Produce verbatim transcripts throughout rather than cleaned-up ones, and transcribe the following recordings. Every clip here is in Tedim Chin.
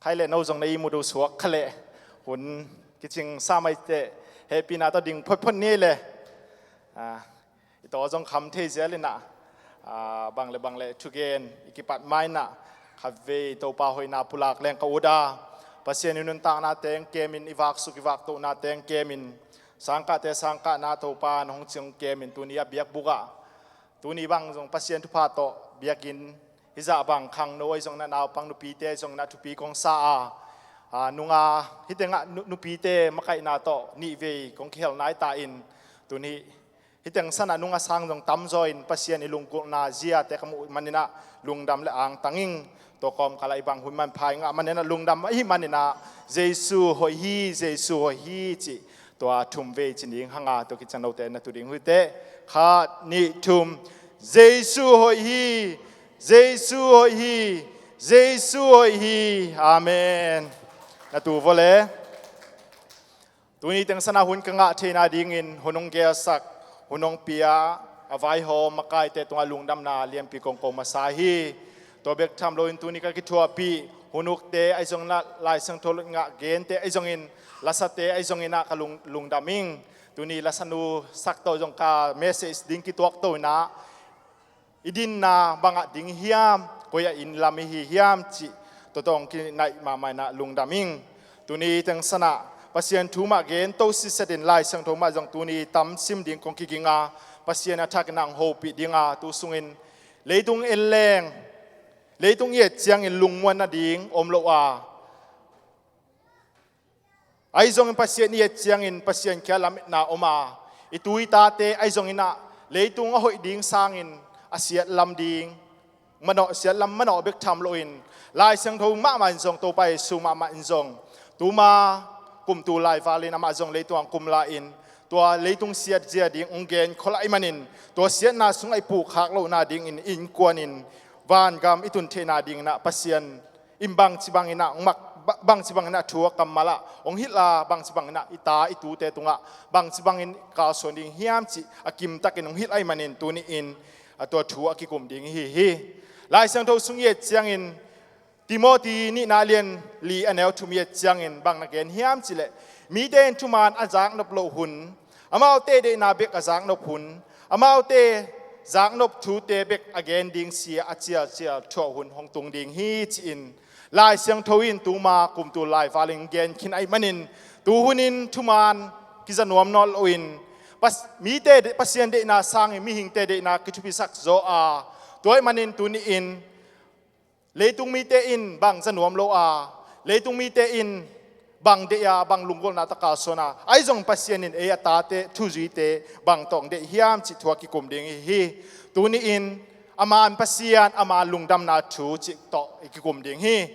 Khai le no zong na ihmu do suak kha le hun kicing sa mai teh hehpihna tawh ding photphot ni le. Ah, i taw zong kham thei zial inah, ah, bang le bang le thugen i kipat ma inah khatvei Topa hoihna pulak leng ka ut a, Pasian i nuntakna teng kemin i vaksuk i vaktohna teng kemin sangkahte sangkahna Topa na hong cing kemin tuni a biakbuk ah tuni bang zong Pasian thupha tawh biakinn hizah bang khangno ahi zongin ah naupang nupite ahi zongin ah thupi kong sa a, a, nunga hitengah nu- nupite makaihna tawh nihvei kong kihel nai ta in tuni hiteng sanah nunga sang zong tamzaw in Pasian i lunggulhna ziate ka muh maninah lungdam le angtang ing. Tua kawmkalah i bang hun manpha i ngah maninah lungdam ahi maninah Jesu hoih hi, Jesu hoih hi cih tua thum vei ci ning hanga tua kiciang note na tu ding uh hi teh. Khat, nih, thum. Jesu hoih hi, Jesu hoih hi, Jesu hoih hi. Amen. Na tu vawle. Tuni teng sanah hun ka ngah theihna dingin hun hong gelsak, hun hong pia, a vaihawm makaite tungah lungdamna lianpi kong ko masa hi. Tua bek tham loin tuni ka kithuahpih hun ukte ahi zongin ah Lai Siangtho ngah gente ahi zongin lasate ahi zongin ah ka lung- lungdam ing. Tuni lasanu sak tawh zong ka message ding kituak to inah i dinna bangah ding hiam, koi ah inn lam i hi hiam cih tua tawh hong kinaih mahmah inah lungdam ing. Tuni teng sanah Pasian thu mah gen to siset in Lai Siangtho mah zong tuni tam sim ding kong kiging a, Pasian a thak inah hong hopih ding a, tu sungin leitung en leng leitung i et ciangin lungmuan nading om lo a, ahi zongin Pasian i et ciangin Pasian kia lametna om a, i tu i tate ahi zongin ah leitung a hoih ding sangin a siatlam ding manawh, siatlam manawh bek tham loin Lai Siangtho mahmah in zong, Topa Jesu mahmah in zong tuma kum tul lai valin amah zong leitung ah kum lai-in tua leitung siat zia ding hong gen khol ahih manin tua siatna sungah i puhkhak lohna dingin i innkuan in vangam i tun theihna dingin ah Pasian in bangci bangin ah hong mak, ba- bangci bangin ah thu a kammal ah hong hilh a, bangci bangin ah i ta i tute tungah bangci bangin kalsuan ding hiam cih a kimtakin hong hilh ahih manin tuni-in a tua thu a kikum ding i hi hi. Lai Siangtho sung i et ciangin Timoti nihna lian li a neu thum i et ciangin bang na gen hiam cihleh mite in thuman a zaknop loh hun, amaute deihna bek a zaknop hun, amaute zaknop thute bek a gen ding sia a cialcial thuah hun hong tung ding hi ci-in Lai Siangtho in tuma kum tul lai valin gen khin ahih manin tu hunin thuman kiza nuam nawn loin Pas- mite de- Pasian deihna sangin mihingte deihna kithupisak zaw a, tua ahih manin tuni-in leitung mite in bang za nuam lo a, leitung mite in bang deih a, bang lunggulhna tawh kalsuan a, ahi zong Pasian in ei a tate thuzuite bang tawh hong deih hiam cih thu a kikum ding i hi hi. Tuni-in a man Pasian, a man lungdamna thu cih tawh i kikum ding hi.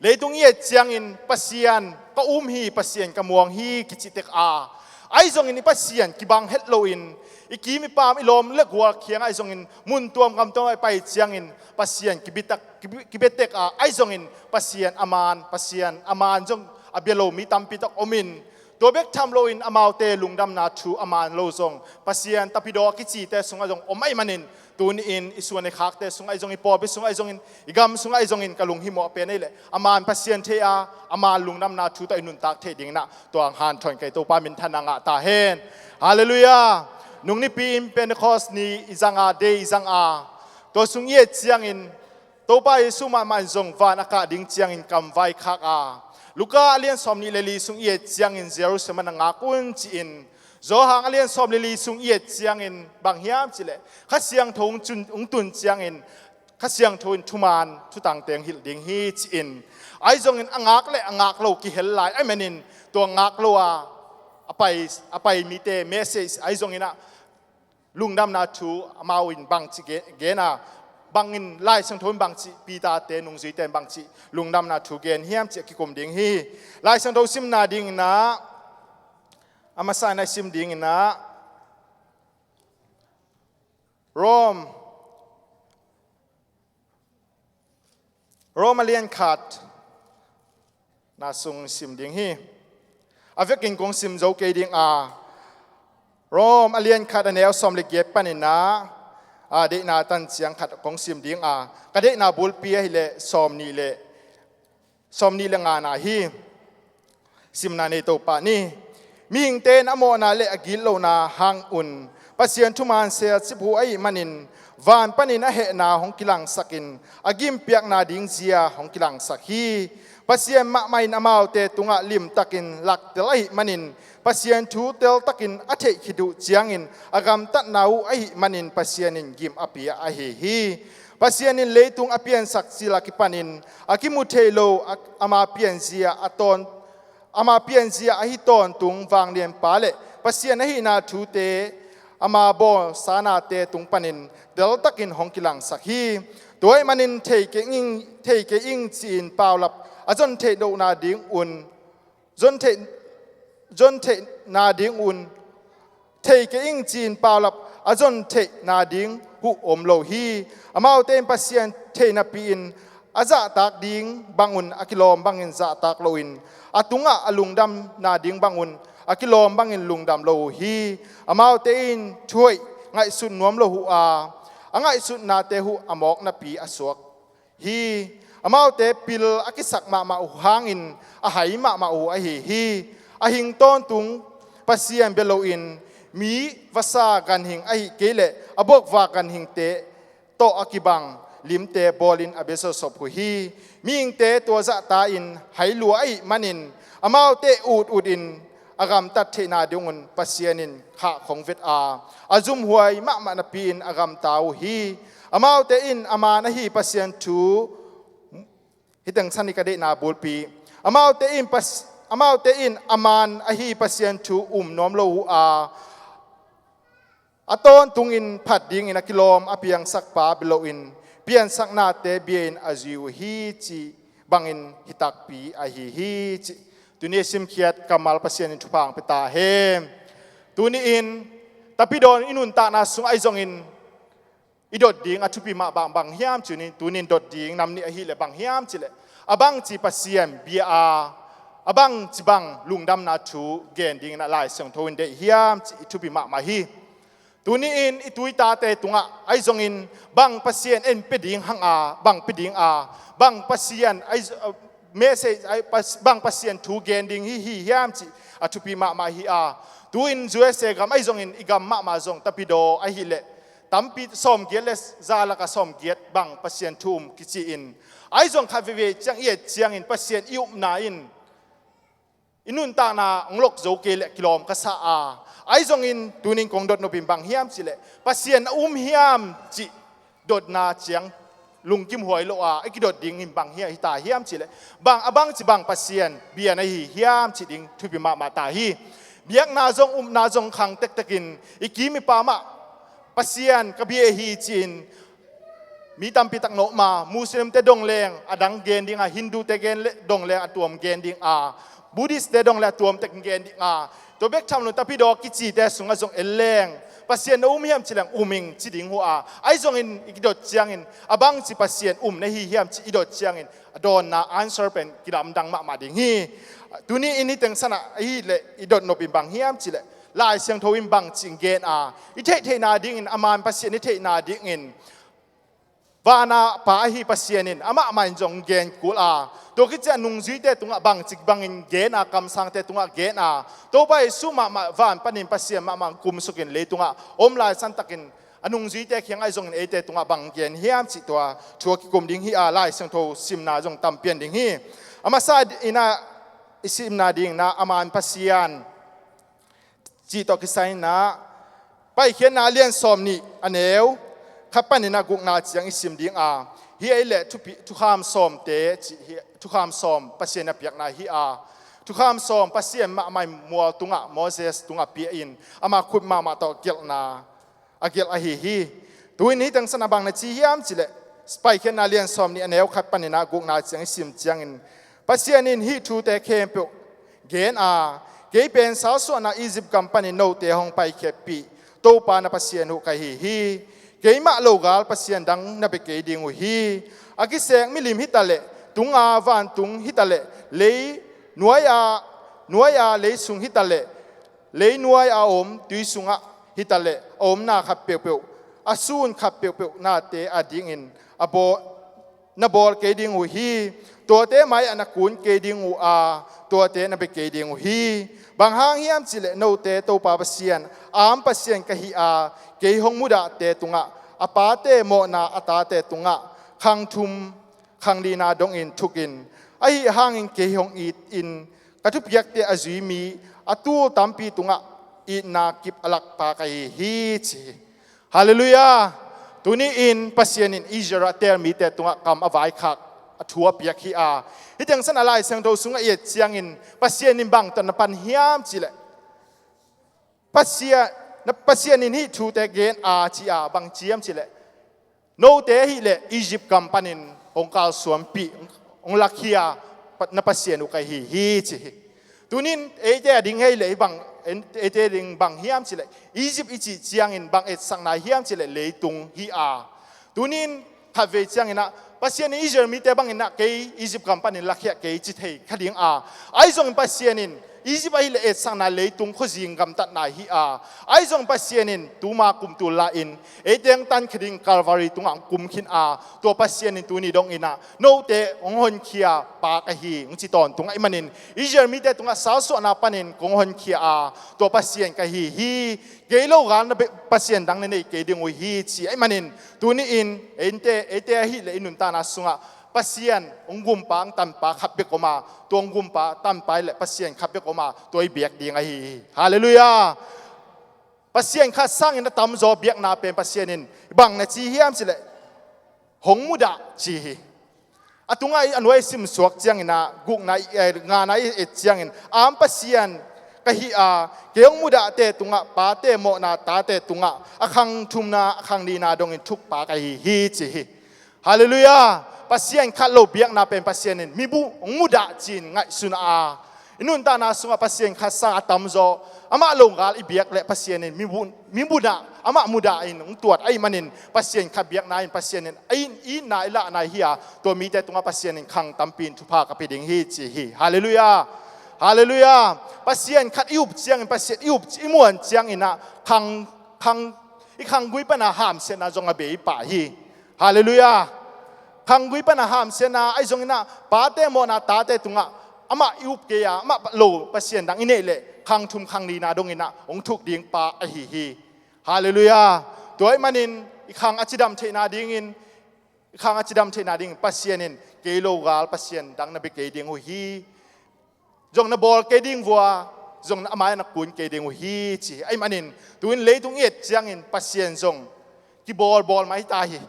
Leitung i et ciangin Pasian ka um hi, Pasian ka muang hi kici tek a, ahi zongin i Pasian kibang het loin i kim i pam i lawm le gual khiang ahi zongin mun tuam gam tuam ah i pai ciangin Pasian kibitak- kibi- kibiatek a, ahi zongin Pasian a man, Pasian a man zong a bia lo mi tampi tak om in tua bek tham loin amaute lungdamna thu a man lo zong Pasian tapidaw a kicite sungah zong om ahih manin tuni-in i suan i khakte sungah ahi zongin, i pawlpi sungah ahi zongin, i gam sungah ahi zongin ka lunghimawh pen ahih leh a man Pasian thei a, a man lungdamna thu tawh i nuntak theih dingin ah tua hong hanthawn ka hi. Topa minthanna ngah ta hen. Halleluiah. Nung nipi in Pentecost ni i zang a, day i zang a, tua sung i et ciangin Topa Jesu mahmah in zong van a kah ding ciangin kam vaikhak a, Luka a lian sawm nih le li sung i et ciangin Jerusalem ah na ngak un ci-in, Johan a lian sawm le li sung i et ciangin bang hiam cihleh Kha Siangtho hong cun- hong tun ciangin Kha Siangtho in thuman thutangte hong hilh ding hi ci-in, ahi zongin a ngak le a ngak lo kihel lai ahih manin tua ngak lo a a pai, a pai mite message ahi zongin ah lungdamna thu amau in bangci ge- gen a, bangin Lai Siangtho in bangci, Peter-te nungzuite in bangci lungdamna thu gen hiam cih a kikum ding hi. Lai Siangtho simna dingin ah a masa in a sim dingin ah Rom, Rom a lian khat na sung sim ding hi. A vekin kong sim zo kei ding a, Rom a lian khat a neu sawm le giat panin ah a deihna tan ciang khat kong sim ding a, ka deihna bulpi ahih leh sawm nih le Sawmnih le ngana hi. Simna nei to pah ni. Mihingte in a mawhna le a gitlohna hang un Pasian thuman sel cip uh ahih manin, van panin a hehna hong kilangsakin a gimpiakna ding zia hong kilangsak hi. Pasian mahmah in amaute tungah limtakin laktel ahih manin, Pasian thu teltakin a theih khit uh ciangin a gamtatna uh ahih manin Pasian in gim a pia ahi hi. Pasian in leitung a piansak cil a kipanin a kimu thei lo a, ama pianzia a tawn, ama pianzia ahi tawntung vanglianpa le Pasian ahihna thute ama bawlsanate tung panin teltakin hong kilangsak hi. Tua ahih manin thei kei ing, thei kei ing ci-in paulap a zon theih lohna ding un, zon theih, zon theihna ding un, thei kei ing ci-in paulap a zon theihna ding huh om lo hi. Amaute in Pasian thei napi-in a zahtak ding bangun a kilawm bangin zahtak loin, a tungah a lungdamna ding bangun a kilawm bangin lungdam lo uh hi. Amaute in thuhoih ngaihsut nuam lo uh a, a ngaihsutnate huh a mawk napi a suak hi. Amaute pil a kisak mahmah uh hangin a hai mahmah uh ahi hi. A hing tawntung Pasian bia loin mi vasa ganhing ahih kei leh a bokvak ganhingte tawh a kibang limte bawlin a bia sawsop uh hi. Mihingte tua zahta in hai lua ahih manin amaute ut utin a gamtat theihna dingun Pasian in khah khong vet a, a zumhuai mahmah napi-in a gamta uh hi. Amaute in a man ahi Pasian thu, hih teng san hi ka deihna bulpi. Amaute in Pas-, amaute in a man ahi Pasian thu um nuam lo uh a, a tawntungin phat dingin a kilawm a piangsakpa bia loin piansaknate bia-in a zui uh hi cih bangin hi takpi ahi hi cih. Tuni a simkhiat kammal Pasian in thupha hong pia ta hen. Tuni-in tapidaw i nuntakna sungah ahi zongin i dot ding a thupi mah bang, bang hiam cih tuni-in dot ding nam nih ahih leh bang hiam cih leh, a bangci Pasian bia a, a bangci bang lungdamna thu gen dingin a Lai Siangtho in deih hiam cih i thupi mahmah hi. Tuni-in i tuitate tungah ahi zongin bang Pasian en pia ding hang a, bang pia ding a, bang Pasian ahi, message ahi, pas-, bang Pasian thu gen ding hi, hi hiam cih a thupi mahmah hi a. Tu-in U S A gam ahi zongin i gam mahmah zong tapidaw ahih leh tampi sawmgiat le za lakah sawmgiat bang Pasian thu um kici-in, ahi zong khat veivei ciang i et ciangin Pasian i upna in i nuntakna hong lok zo kei leh kilawm ka sa a. Ahi zongin tuni-in kong dot nopin bang hiam cih leh, Pasian a um hiam cih dotna ciang lungkim huai lo a, i kidot dingin bang hiam hi ta hiam cih leh, bang a bangci bang Pasian bia na hi hiam cih ding thupi mahmah ta hi. Biakna zong upna zong khang tektekin i kim i pam ah Pasian ka bia hi ci-in mi tampi tak na om a, Muslimte dong leng a dang gen ding a, Hindute gen le, dong leng a tuam gen ding a, Buddhistte dong leng a tuam tek gen ding a, tua bek tham lo tapidaw kicite sungah zong en leng, Pasian na um hiam ci leng um ing ci ding uh a. Ahi zongin i kidot ciangin a bangci Pasian um na hi hiam ci i dot ciangin a dawnna answer pen kilamdang mahmah ding hi. Tuni-in hih teng sanah ahih leh i dot nopin bang hiam cih leh, Lai Siangtho in bangci in gen a, i theihtheihna dingin, a man Pasian i theihna dingin, vana pa ahi Pasian in amah mah in zong gen kul a, tua khit ciang nungzuite tungah bangci bangin gen a, kamsangte tungah gen a, Topa Jesuh mahmah van panin Pasian mahmah kumsukin leitungah om lai santakin a nungzuite kiangah zongin eite tungah bang gen hiam cih tua thu a kikum ding hi a, Lai Siangtho simna zong tam pian ding hi. A masa in ah i simna ding in ah a man Pasian cih tawh kisai in ah Paikhiatna lian sawmnih a neu khat panin ah gukna ciang i sim ding a, hih ahih leh thupi, thukham sawmte cih hi, thukham sawm Pasian a piakna hi a, thukham sawm Pasian mahmah in mual tungah, Moses tungah pia in ama khut mahmah tawh gelhna a gelh ahi hi. Tu-in hih teng sanah bang na ci hiam cih leh, Paikhiatna lian sawmnih a neu khat panin ah gukna ciang i sim ciangin, Pasian in hih thute khempeuh gen a, kei pen salsuahna Egypt gam panin note hong paikhiatpih Topa na Pasian uh ka hi hi. Keimah logal pasian dang na bia kei ding uh hi. A kisek milim hi ta leh, tung a vantung hi ta leh, lei nuai a, nuai a lei sung hi ta leh, lei nuai a om tui sungah hi ta leh, a omna khat peuhpeuh, a sun khat peuhpeuh nate a dingin a bawl, na bawl kei ding uh hi. Tuate mai-ah na kun kei ding uh a, tuate na bia kei ding uh hi. Bang hang hiam cihleh note Topa Pasian, aam Pasian ka hi a, kei hong mudahte tungah, a pate mawhna a tate tungah, khang thum khang lina dongin thukin, ahi hangin kei hong itin, ka thupiakte a zui mi a tul tampi tungah itna kip a lakpa ka hi hi, ci hi. Halleluiah. Tuni-in Pasian in Israel a teel mite tungah kam a vaikhak a thu a piak hi a, hih tengsan a Lai Siangtho sungah i et ciangin Pasian in bang tawh na pan hiam cihleh, Pasian, na, Pasian in hih thute gen a, ci a, bang ci hiam cihleh, note ahihleh Egypt gam panin hong kalsuanpih, hong lakhia, pa-, na Pasian uh ka hi hi, ci hi. Tunin eite a ding ahihleh hih bang, en-, eite a ding bang hiam cihleh, Egypt i cih ciangin bang etsakna hiam cihleh, leitung hi a. Tunin khatvei cianginah Pasian in Israel mite banginah kei Egypt gam panin lakhia kei ci thei kha ding a, ahi zongin Pasian in Egypt ahihleh etsakna, leitung khuazing gamtatna hi a, ahi zongin Pasian in tuma kum tul la-in eite hong tankhia ding Calvary tungah hong kum khin a, tua Pasian in tuni donginah note hong honkhia pa ka hi, hong ci tawntung ahih manin Israel mite tungah salsuahna panin kong honkhia a, tua Pasian ka hi hi. Kei lo gal na be-, pasian dang na nei kei ding uh hi, ci ahih manin tuni-in eite, eite ahihleh i nuntakna sungah Pasian hong gumpa, hong tanpa khat bek om a, tua hong gumpa, tanpa ahihleh Pasian khat bek om a, tua i biak ding ahi hi. Halleluiah. Pasian khat sangin a tamzaw biakna pen Pasian in bang na ci hiam cihleh, hong mudah, ci hi. A tungah i, a nuai i simsuak cianginah, gukna i, eh, ngana i et ciangin, aam Pasian ka hi a, kei hong mudahte tungah, pate mawhna tate tungah, a khang thumna, a khang nihna dongin thukpa ka hi hi, ci hi. Halleluiah. Pasian khat lo biakna pen Pasian in mi bu-, hong mudah ci-in ngaihsun a, i nuntakna sungah Pasian khat sang a tamzaw, amah lo gal i biak leh Pasian in mi bu-, mi mudah, amah mudah in hong tuat ahih manin Pasian khat biakna in Pasian in a it-, itna i lahna hi a, tua mite tungah Pasian in khang tampi in thupha ka pia ding hi, ci hi. Halleluiah. Halleluiah. Pasian khat i up ciangin, Pasian i up, i muan cianginah khang, khang, i khanggui pana hamsiatna zong a bei pah hi. Halleluiah. Khanggui pana hamsiatna, ahi zonginah pate mawhna tate tungah amah i up kei a, amah lo pasian dang i neih leh khang thum khang nihna donginah hong thuk ding pa ahi hi. Halleluiah. Tua ahih manin i khang a cidam theihna dingin, i khang a cidam theihna dingin Pasian in kei lo gal pasian dang na bia kei ding uh hi. Zong na bawl kei ding vua, zong na a mai-ah na kun kei ding uh hi, ci hi. Ahih manin tuin leitung i et ciangin Pasian zong kibawlbawl mah hi ta hi.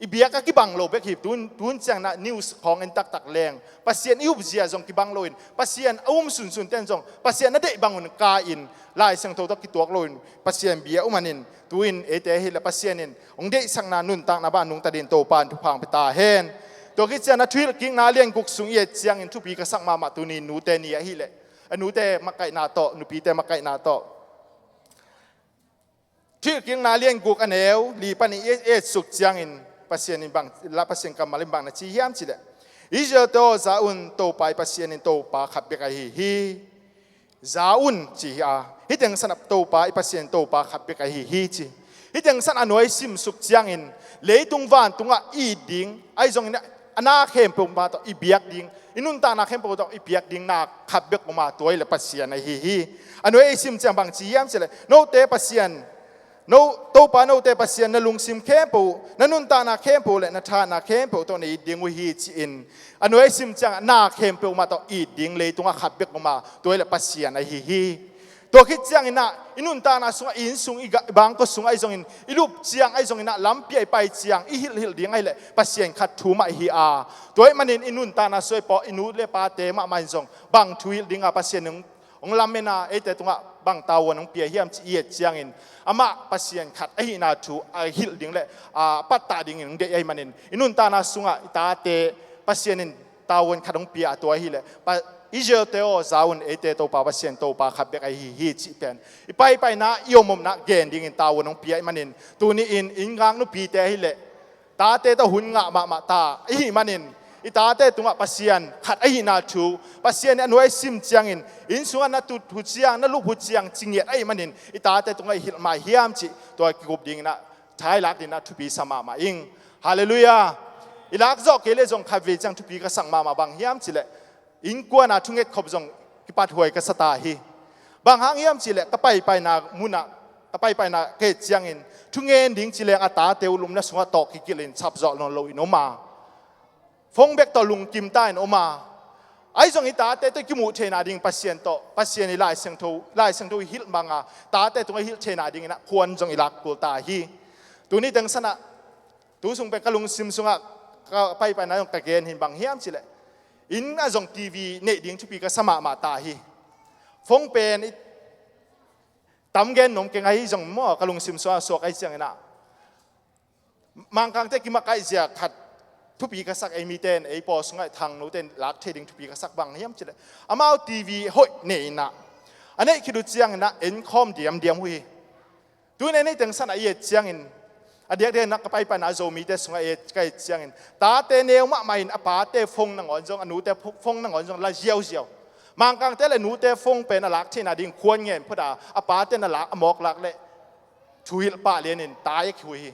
I biak a kibang lo bek hi. Tun, tun ciangin ah news khawng en taktak leng Pasian i upzia zong kibang loin, Pasian a um sunsun ten zong Pasian a deih bangun ka-in, Lai Siangtho tawh kituak loin Pasian bia uh manin, tuin eite ahihleh Pasian in hong deihsakna nuntakna bang nungta dingin Topa in thupha hong pia ta hen. Tua khit ciangin ah Thuhilhkikna lian guk sung i et ciangin thupi ka sak mahmah tuni nute ni ahihleh, a nute makaihna tawh, nupite makaihna tawh. Thuhilhkikna lian guk a neu li panin i et suk ciangin Pasian in bang, la Pasian kammal in bang na ci hiam cihleh, Israel-te aw, za un, Topa i Pasian in Topa khat bek ahi hi. Za un, ci hi a, hih tengsan ah Topa i Pasian Topa khat bek ahi hi, ci. Hih tengsan a nuai simsuk ciangin leitung vantungah i it ding, ahi zongin a na khempeuh mah tawh i biak ding, i nuntakna khempeuh tawh i biak ding na khat bek om a, tua ahihleh Pasian ahi hi. A nuai i sim ciang bang ci hiam cihleh, note Pasian, no, Topa note Pasian na lungsim khempeuh, na nuntakna khempeuh le na thahatna khempeuh tawh na it ding uh hi, ci-in a nuai i sim ciang na khempeuh mah tawh it ding leitungah khat bek om a, tua ahihleh Pasian ahi hi. Tua khit ciangin ah i nuntakna sungah, i innsung, i ga-, i bangkua sungah ahi zongin, i lup ciang ahi zongin ah, lampi ah i pai ciang i hilhhilh ding ahihleh Pasian khat thu mah hi a, tua ahih manin i nuntakna sungah i paw, i nu le pate mahmah in zong bang thu hilh ding a, Pasian in hong lamen a, eite tungah bang tavuan hong pia hiam cih i et ciangin, amah Pasian khat ahihna thu a hilh ding le a pattah dingin hong deih ahih manin, i nuntakna sungah i tate Pasian in tavuan khat hong pia a, tua ahihleh, Pa-, Israel-te aw, za un, eite Topa Pasian Topa khat bek ahi hi, cih pen i paipaina, i omomna gen dingin tavuan hong pia ahih manin, tuni-in inn ngak nupite ahihleh tate tawh hun ngah mahmah ta i hih manin, i tate tungah Pasian khat ahihna thu, Pasian in a nuai sim ciangin, inn sungah na tut uh ciang, na lup uh ciang ci ngiat ahih manin, i tate tungah i hilh mah hiam cih tua kikup dingin ah, thailak dingin ah thupi sa mahmah ing. Halleluiah. I lak zawh kei le zong khatvei ciang thupi ka sak mahmah, bang hiam cih leh innkuan a thungetkhop zong kipathuai ka sa ta hi. Bang hang hiam cih leh ka paipaina munah, ka paipaina ka et ciangin thungen ding ci leng a tate uh lumna sungah tawh kikilh in sap zawh nawn lo in om a, phone bek tawh lungkim ta in om a, ahi zong i tate tawh i kimuh theihna ding Pasian tawh, Pasian i Lai Siangtho, Lai Siangtho i hilh mang a, tate tungah i hilh theihna dingin ah khuan zong i lak kul ta hi. Tuni teng sanah tu sung pen ka lungsim sungah ka paipaina zong ka gen hi, bang hiam cih leh inn ah zong TV neih ding thupi ka sa mahmah ta hi. Phone pen i tam gen nuam keng, ahi zong maw, ka lungsim sungah suak ahi ciangin ah Mangkangte kimakaih zia khat thupi ka sak, ei mite in, ei pawl sungah thangnote in lak thei ding thupi ka sak, bang hiam cih leh amau TV hoih nei in ah, a neih khit uh ciangin ah enkhawm diamdiam uh hi. Tuni a neih teng sanah i et ciangin, a diakdiak in ah ka paipaina Zomite sungah et, ka et ciangin tate neu mahmah in a pate phone nangawn zong, a nute pho-, phone nangawn zong la ziauziau. Mangkangte le nute phone pen a lak theihna ding khuan ngen phot a, a pate in a lak, a mawk lak leh thuhilh pah lianin tai a kihui hi.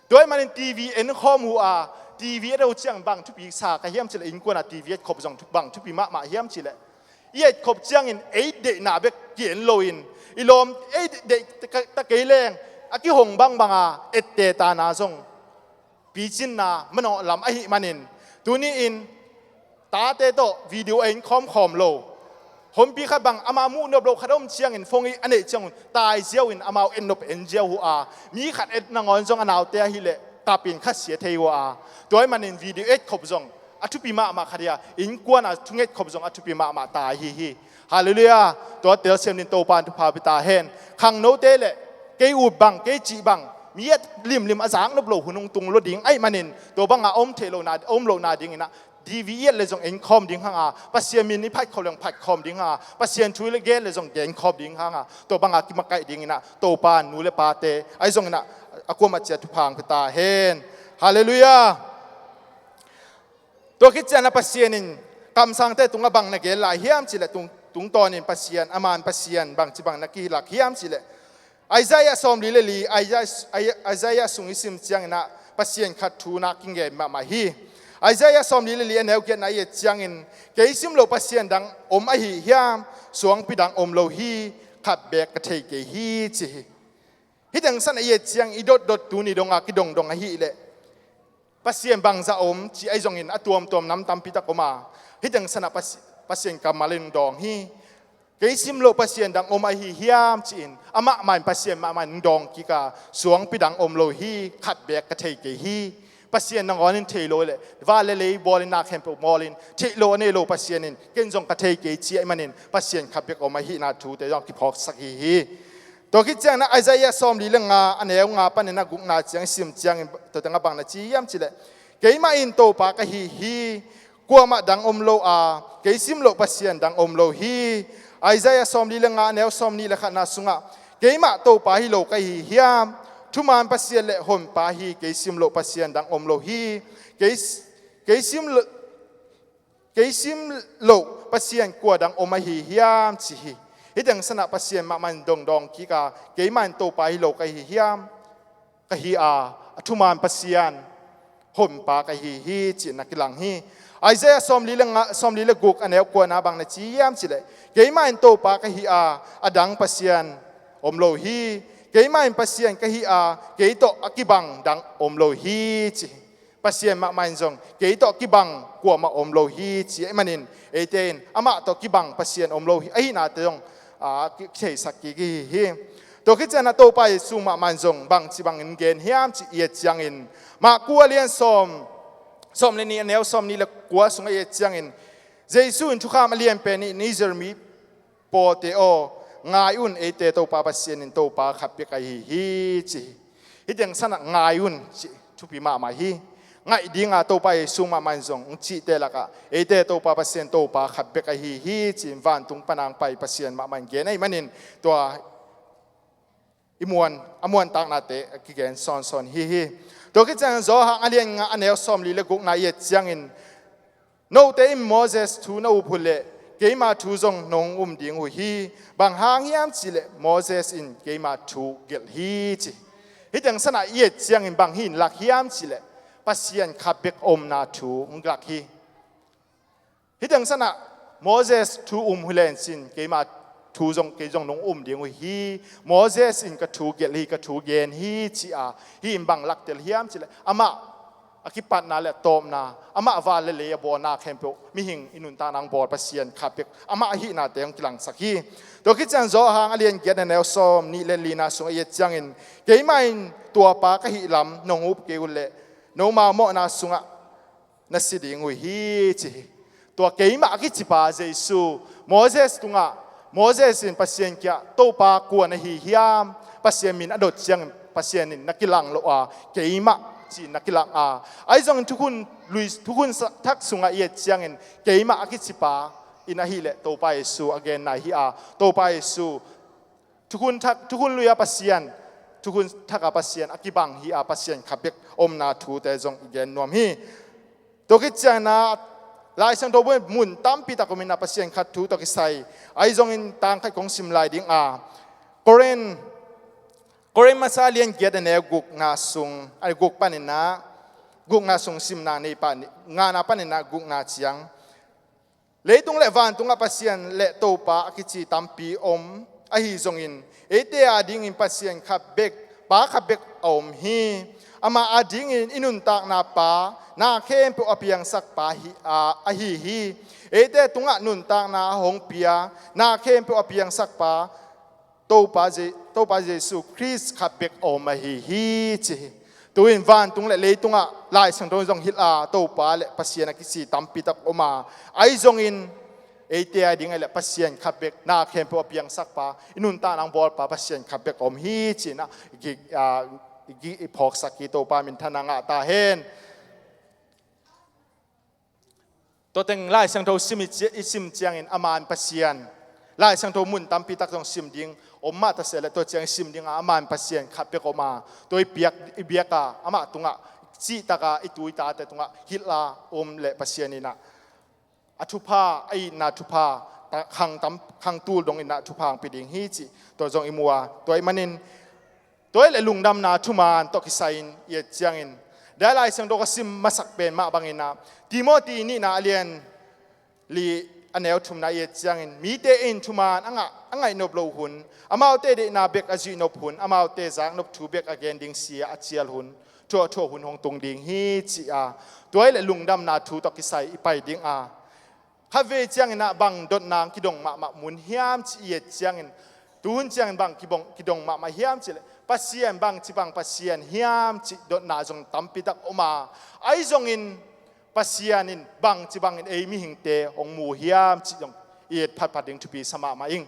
Tua ahih manin TV enkhawm uh a, TV et uh ciang bang thupi sa ka hiam cih leh, innkuan a TV et khop zong thu-, bang thupi mahmah hiam cih leh, i et khop ciangin ei deihna bek ki-en loin, i lawm ei deih ta kei leng a kihong bangbang a etteh tana zong picinna manawh lam ahih manin, tuni-in tate tawh video a enkhawm khawm lo, honpi khat bang ama muh nop loh khat a om ciangin phone i a neih ciangun tai ziau in amau et nop en ziau uh a, mi khat et nangawn zong a naute ahih leh kap in khasia thei uh a, tua ahih manin video et khop zong a thupi mahmah khat hi a, innkuan a thunget khop zong a thupi mahmah ta ahi hi. Halleluiah. Tua telsiam dingin Topa in thupha pia ta hen. Khangnote le kei ut bang, kei cih bang, mi a limlim a zak nop loh hun hong tung lua ding ahih manin, tua banga om theih lohna, om lohna dingin ah TV i et le zong enkhawm ding hang a, Pasian min i phat khawm le zong phat khawm ding hang a, Pasian thu i le gen le zong genkhawm ding hang a, tua banga kimakaih dingin ah Topa in nu le pate ahi zongin ah a kuamah ciat thupha hong pia ta hen. Halleluiah. Tua khit ciangin ah Pasian in kamsangte tungah bang na gen lai hiam cih leh, tung, tungtawnin Pasian, a man Pasian bangci bang na kilak hiam cih leh, Isaiah sawmli le li, Isaiah, Isaiah sung i sim ciangin ah Pasian khat thu na kingen mahmah hi. Isaiah sawmli le li a neu giatna i et ciangin, kei sim loh Pasian dang om ahi hiam, suangpi dang om lo hi, khat beek ka thei kei hi, ci hi. Hih teng sanah i et ciang i dotdot tuni dong a kidongdong ahih leh, Pasian bangzah om ci ahi zongin a tuamtuam nam tampi tak om a, hih teng sanah Pasi-, Pasian kammal in dawng hi. Kei sim loh Pasian dang om ahi hiam ci-in, amah mah in, Pasian mahmah in dawng kik a, suangpi dang om lo hi, khat beek ka thei kei hi. Pasian nangawn in thei lo leh, van le lei bawl in, na khempeuh bawl in, theih loh a nei lo Pasian in ken zong ka thei kei ci ahih manin, Pasian khat bek om ahihna thute zong kiphawksak hi hi. Tua khit ciangin ah Isaiah sawmli le nga, a neu nga panin a gukna ciang i sim ciangin, tua tengah bang na ci hiam cih leh, keimah in Topa ka hi hi, kuamah dang om lo a, kei sim loh Pasian dang om lo hi. Isaiah sawmli le nga, a neu sawmnih le khatna sungah, keimah Topa hi lo ka hi hiam, thuman Pasian le honpa hi, kei sim loh Pasian dang om lo hi. Kei, kei sim lo, kei sim loh Pasian kua dang om ahi hiam, ci hi. Hih teng sanah Pasian mahmah in dongdawng kik a, keimah in Topa hi lo ka hi hiam, ka hi a, a thuman Pasian honpa ka hi hi, ci-in na kilang hi. Isaiah sawmli le nga, sawmli le guk, a neu kuana bang na ci hiam cih leh, keimah in Topa ka hi a, a dang Pasian om lo hi. Keimah in Pasian ka hi a, kei tawh a kibang dang om lo hi, ci hi. Pasian mahmah in zong kei tawh kibang kuamah om lo hi, ci ahih manin, eite in amah tawh kibang Pasian om lo hi ahihnate zong, aa, ki-, kitheisak kik hi hi. Tua khit ciangin ah Topa Jesu mahmah in zong bangci bangin gen hiam cih i et ciangin, Marku a lian sawm, sawm le nih, a neu sawmnih le kua sungah i et ciangin, Jesu in thukham a lian pen in, Israel mi pawlte aw, ngai un, eite Topa Pasian in Topa khat bek ahi hi, ci hi. Hih teng sanah ngai un cih thupi mahmah hi. Ngaih dinga Topa Jesu mahmah in zong hong cihte lakah eite Topa Pasian Topa khat bek ahi hi, ci-in vantung pan a hong pai Pasian mahmah in gen ahih manin, tua i muan, a muantaknate a kigen sawnsawn hi hi. Tua khit ciangin Johan a lian nga, a neu sawmli le gukna i et ciangin, note in Moses thu na up uh leh keima thu zong nong um ding uh hi. Bang hang hiam cih leh Moses in keima thu gelh hi, ci. Hih teng sanah i et ciangin bang hi in lak hiam cih leh, Pasian khat bek omna thu hong lak hi. Hih teng sanah Moses thu um hi lencin keima thu zong, kei zong nong um ding uh hi. Moses in ka thu gelh hi, ka thu gen hi ci-a hih in bang laktel hiam cileh amah a kipatna le tawpna, amah van le lei a bawlna khempeuh mihing i nuntakna hong bawl Pasian khat bek amah ahihnate hong kilangsak hi. Tua khit ciang Johan a lian giat a neu sawm nih le lina sungah i et ciangin, keimah in tuapa ka hih lam nong up kei uh leh nomau mawhna sungah na si ding uh hi ci hi. Tua keimah a kicipa Jesu, Moses tungah, Moses in Pasian kiangah Topa kua na hi hiam, Pasian min a dot ciangin Pasian in na kilang lo a, keimah ci-in na kilang a. Ahi zongin thukhun lui, thukhun sa-, thak sungah i et ciangin keimah a kicipa in ahileh Topa Jesu a genna hi a, Topa Jesu thukhun thak, thukhun lui-a Pasian, thukhun thak-a Pasian a kibang hi a, Pasian khat bek omna thute zong i gen nuam hi. Tua khit ciangin ah Lai Siangtho mun tampi tak om in ah Pasian khat thu tawh kisai, ahi zongin tang khat kong sim lai ding a, Korin, Korin masa lian giat a neu gukna sung, a guk panin ah, gukna sung simna nei pah ni, ngana panin ah gukna ciang. Leitung le vantungah Pasian le Topa a kici tampi om ahi zongin, eite adingin Pasian khat bek, Pa khat bek a om hi. Amah adingin i nuntakna Pa, na khempeuh a piangsak Pa hi, a, ahi hi. Eite tungah nuntakna a hong pia, na khempeuh a piangsak Pa, Topa Je-, Topa Jesu Khrist khat bek a om ahi hi ci hi. Tu-in vantung le leitungah Lai Siangtho zong hilh a, Topa le Pasian a kici tampi tak om a, ahi zongin eite ading ahih leh Pasian khat bek, na khempeuh a piangsak Pa, i nuntakna hong bawl Pa Pasian khat bek a om hi ci-in ah i ki, a, i ki, i phawksak hi. Topa minthanna ngah ta hen. Tua teng Lai Siangtho sim i ci-, i sim ciangin a man Pasian, Lai Siangtho mun tampi tak zong sim ding om mah ta se leh, tua ciang i sim ding a, a man Pasian khat bek om a, tua i biak, i biak a, amah tungah cihtak a, i tu i tate tungah hilh a om leh Pasian in ah a thupha, a itna thupha, ta-, khang tam, khang tul dong in ah thupha hong pia ding hi cih tua zong i mu a, tua ahih manin tua ahih leh lungdamna thuman tawh kisai-in i et ciangin, dai Lai Siangtho ka sim masak pen mah bangin ah, Timoti nihna a lian li a neu thumna i et ciangin, mite in thuman a ngah, a ngaih nop loh hun, amaute deihna bek a zuih nop hun, amaute zak nop thu bek a gen ding si-a a cial hun, thuah, thuah hun hong tung ding hi ci-a, tua ahih leh lungdamna thu tawh kisai i pai ding a, khatvei ciangin ah bang dotna kidong mahmah mun hiam cih i et ciangin, tuhun ciangin bang kibong, kidong mahmah hiam cih leh, Pasian bangci bang Pasian hiam cih dotna zong tampi tak om a, ahi zongin Pasian in bangci bangin ei mihingte hong mu hiam cih zong i et phatphat ding thupi sa mahmah ing.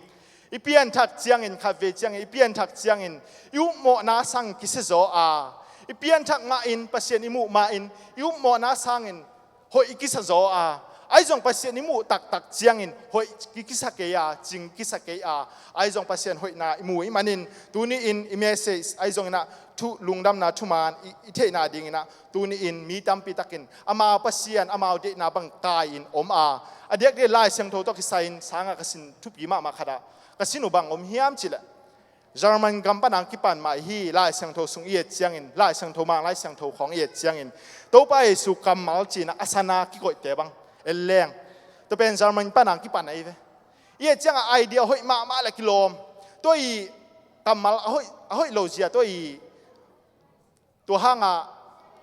I pianthak ciangin, khatvei ciangin i pianthak ciangin i upmawhna sangin kisia zaw a, i pianthak mahin, Pasian i muh mahin i upmawhna sangin hoih i kisa zaw a, ahi zong Pasian i muh taktak ciangin hoih i kisa kei a, cing kisa kei a, ahi zong Pasian hoihna i mu i manin, tuni-in i message ahi zongin ah thu, lungdamna thuman i, i theihna dingin ah, tuni-in mi tampi takin amau Pasian, amau deihna bang kai-in om a, a diakdiak Lai Siangtho tawh kisai-in sanga ka sin thupi mahmah khat ah, ka sin uh bang om hiam cih leh, German gam pana kipan mah hi. Lai Siangtho sung i et ciangin, Lai Siangtho mang, Lai Siangtho khawng i et ciangin, Topa Jesu kammal ci-in ah a sana kikoihte bang en leng, tua pen German pana kipan ahi ve. I et ciangah idea hoih mahmah le kilawm. Tua i kammal a hoih, a hoih lo zia, tua i Tua hangah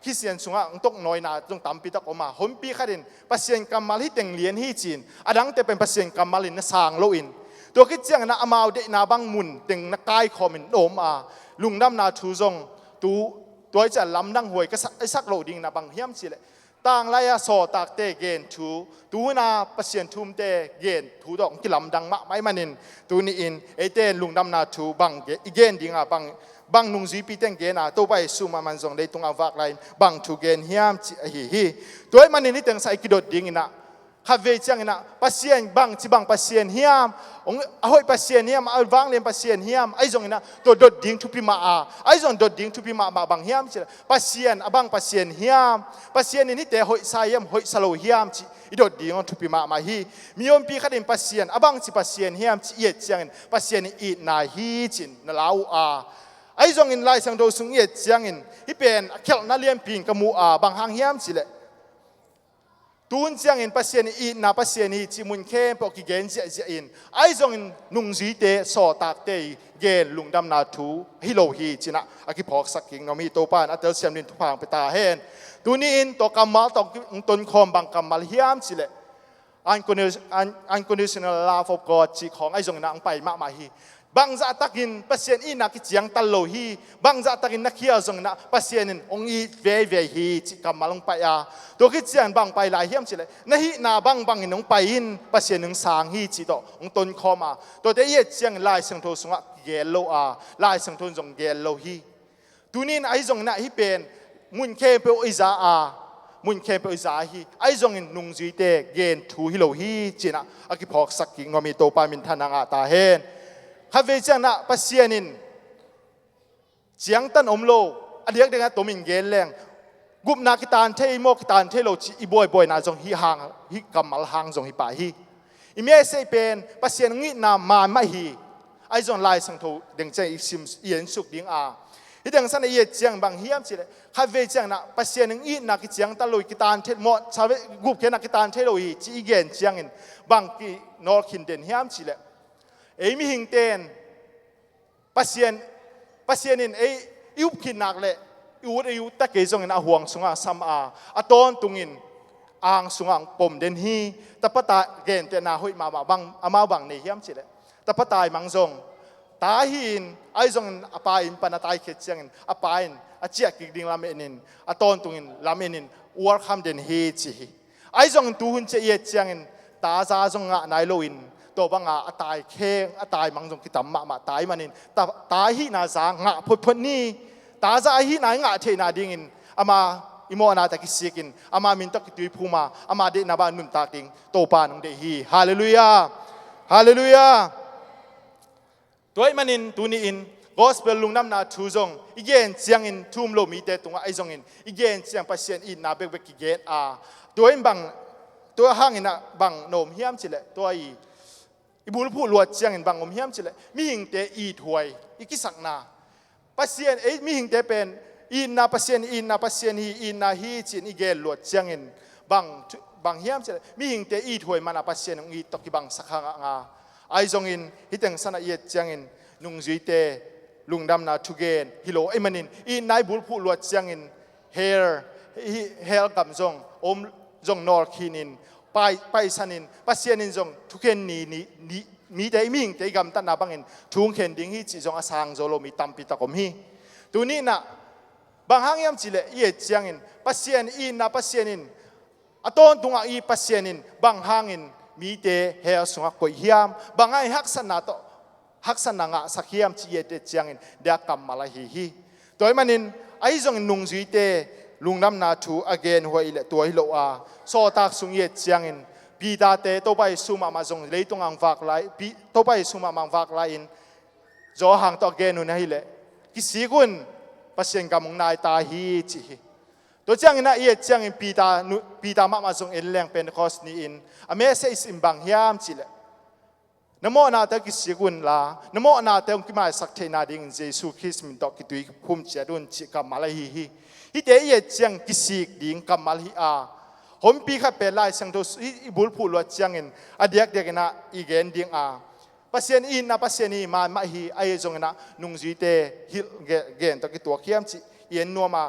Khristian sungah hong toknawina zong tampi tak om a, honpi khatin Pasian kammal hih teng lian hi ci-in, a dangte pen Pasian kammal in na sang loin, tua khit ciangin ah amau deihna bang mun teng na kaikhawmin na om a, lungdamna thu zong tu, tua i ciah lamdang huai ka sak, i sak loh dingin ah bang hiam cih leh, tanglai-a sawltakte gen thu, tuhuna Pasian thumte gen thu tawh hong kilamdang mahmah ahih manin, tuni-in eite in lungdamna thu bang ge-, i gen ding a, bang, bang nungzuipite in gen a, Topa Jesu mahmah in zong leitungah vak lai-in bang thu gen hiam cih ahi hi. Tua ahih manin hih teng sa i kidot dingin ah, khatvei ciangin ah Pasian bangci bang Pasian hiam, hong, a hoih Pasian hiam, a vanglian Pasian hiam, ahi zongin ah tua dot ding thupi mah a, ahi zong dot ding thupi mahmah bang hiam cih leh, Pasian a bang Pasian hiam, Pasian in hihte hoihsa hiam, hoihsa lo hiam cih i dot ding hong thupi mahmah hi. Mi honpi khatin Pasian a bangci Pasian hiam cih i et ciangin Pasian i itna hi ci-in na lau uh a, Ahi zongin Lai Siangtho sung i et ciangin hih pen a khialhna lianpi in ka mu a, bang hang hiam cih leh, tun ciangin Pasian in itna Pasian hi cih mun khempeuh kigen ziahziah in, ahi zongin nungzuite, sawltakte i gen lungdamna thu hi lo hi ci-in ah a kiphawksak kik nuam hi. Topa in a telsiam dingin thupha hong pia ta hen. Tuni-in tua kammal tawh hong tonkhawm, bang kammal hiam cih leh, uncondi-, un-, unconditional love of God cih khawng ahi zongin ah hong pai mahmah hi. Bangzah takin Pasian itna kiciangtan lo hi, bangzah takin na khial zongin ah Pasian in hong it veivei hi cih kammal hong pai a, tua khit ciang bang pai lai hiam cih leh, na hihna bangbangin hong pai in, Pasian hong sang hi cih tawh hong tonkhawm a, tuate i et ciangin Lai Siangtho sungah kigel lo a, Lai Siangtho in zong gel lo hi. Tuni-in ahi zongin ah hih pen mun khempeuh i za a, mun khempeuh i za hi, ahi zongin nungzuite gen thu hi lo hi ci-in ah a kiphawksak kik nuam hi. Topa minthanna ngah ta hen. Khatvei ciangin ah Pasian in ciangtan om lo, a diakdiakin ah tomin gen leng, gupna kitan thei maw, kitan thei lo cih i buaibawina zong hih hang, hih kammal hang zong hi pah hi. I message pen Pasian hong itna man mah hi. Ahi zongin Lai Siangtho deng ciang i sim, i ensuk ding a, hih deng san ah i et ciang bang hiam cih leh, khatvei ciangin ah Pasian hong itna kiciangtan lo hi, kitan thei maw, salvation, gupkhiatna kitan thei lo hi cih i gen ciangin bang kinawlkhin den hiam cih leh, ei mihingte in Pasian, Pasian in ei i up khit nak leh, i ut, i ut ta kei zongin a huang sungah sam a, a tawntungin ang sungah hong pom den hi. Tapa ta gentehna hoih mahmah bang, amau bang nei hiam cih leh, tapa taimang zong ta hi-in, ahi zongin a pa inn pan a taikhia ciangin a pa in a ciah kik ding lamen in, a tawntungin lamen in welcome den hi ci hi. Ahi zongin tuhun ciang i et ciangin ta za zong ngah nai loin, tua banga a tai kheng, a taimang zong kitam mahmah ta ahih manin ta, ta hihna za ngah photphot ni. Ta za ahihna i ngah theihna dingin ama i mawhnate kisikin, ama min tawh kituiphum a, ama deihna bang nuntak ding Topa in hong deih hi. Halleluiah. Halleluiah. Tua ahih manin tuni-in gospel lungdamna thu zong i gen ciangin thu um lo mite tungah ahi zongin i gen ciang Pasian itna bekbek kigen a, tua in bang, tua hangin ah bang na om hiam cih leh, tua i, i bulphuh luat ciangin bang om hiam cih leh, mihingte ithuai i kisakna, Pasian, ei mihingte pen itna Pasian, itna Pasian hi, itna hi ci-in i gen luat ciangin bang, bang hiam cih leh, mihingte ithuai man a Pasian hong it tawh kibangsak hang a, ahi zongin hih teng san ah i et ciangin nungzuite lungdamna thugen hi lo ahih manin, itna i bulphuh luat ciangin hell, hih hell gam zong om, zong nawlkhin in, pai, paisan in, Pasian in zong thukhen ni, ni, ni, mite, i mihingte i gamtatna bangin thu hong khen ding hi cih zong a sang zo lo mi tampi tak om hi. Tuni-in ah bang hang hiam cih leh i et ciangin Pasian itna Pasian in, a tawntungah i Pasian in bang hangin mite hell sungah koih hiam, bang hangin haksatna tawh, haksatna ngahsak hiam cih i et ciangin dia kammal ahi hi. Tua ahih manin ahi zongin nungzuite lungdamna thu a genhuai leh tua hi lo a, sawltak sung i et ciangin Peter-te Topa Jesu mahmah zong leitungah hong vak lai, Pi-, Topa Jesu mahmah hong vak lai-in Johan tawh a gen hun ahih leh, kisik un, Pasian gam hong nai ta hi ci hi. Tua ciangin ah i et ciangin Peter, nu-, Peter mahmah zong en leng Pentecost ni-in a message in bang hiam cih leh, na mawhnate kisik un la, na mawhnate hong kimaisak theihna dingin Jesu Khrist min tawh kituiphum ciat un cih kammal ahi hi. Hihte i et ciang kisik ding kammal hi a, honpi khat pen Lai Siangtho i, i bulphuh luat ciangin a diakdiakin ah i gen ding a, Pasian itna Pasian hi, man mah hi, ahi zongin ah nungzuite hilh ge-, gen tawh kituak hiam cih i en nuam a,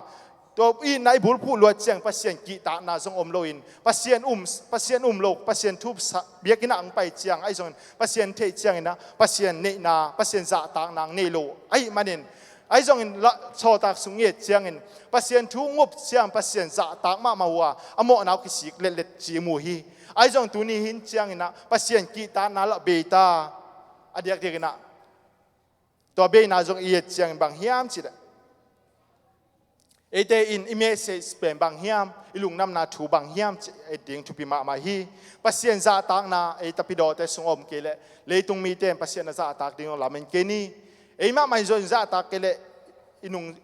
tua itna i bulphuh luat ciang Pasian kihtakna zong om loin, Pasian um, Pasian um lo, Pasian thu sa, biakinn ah hong pai ciang ahi zongin Pasian theih ciangin ah Pasian neihna, Pasian zahtakna hong nei lo ahih manin, ahi zongin la, sawltak sung i et ciangin Pasian thu hong up ciang Pasian zahtak mahmah uh a, a mawhna uh kisik letlet ci i mu hi. Ahi zongin tuni hin ciangin ah Pasian kihtakna lah bei ta, a diakdiakin ah tua beina zong i et ciangin bang hiam cih leh, eite in i message pen bang hiam, i lungdamna thu bang hiam cih et ding thupi mahmah hi. Pasian zahtakna ei tapidawte sung a om kei leh, leitung mite in Pasian a zahtak ding uh lamen kei ni. Ei mahmah in zong zahtak kei leh, i nung,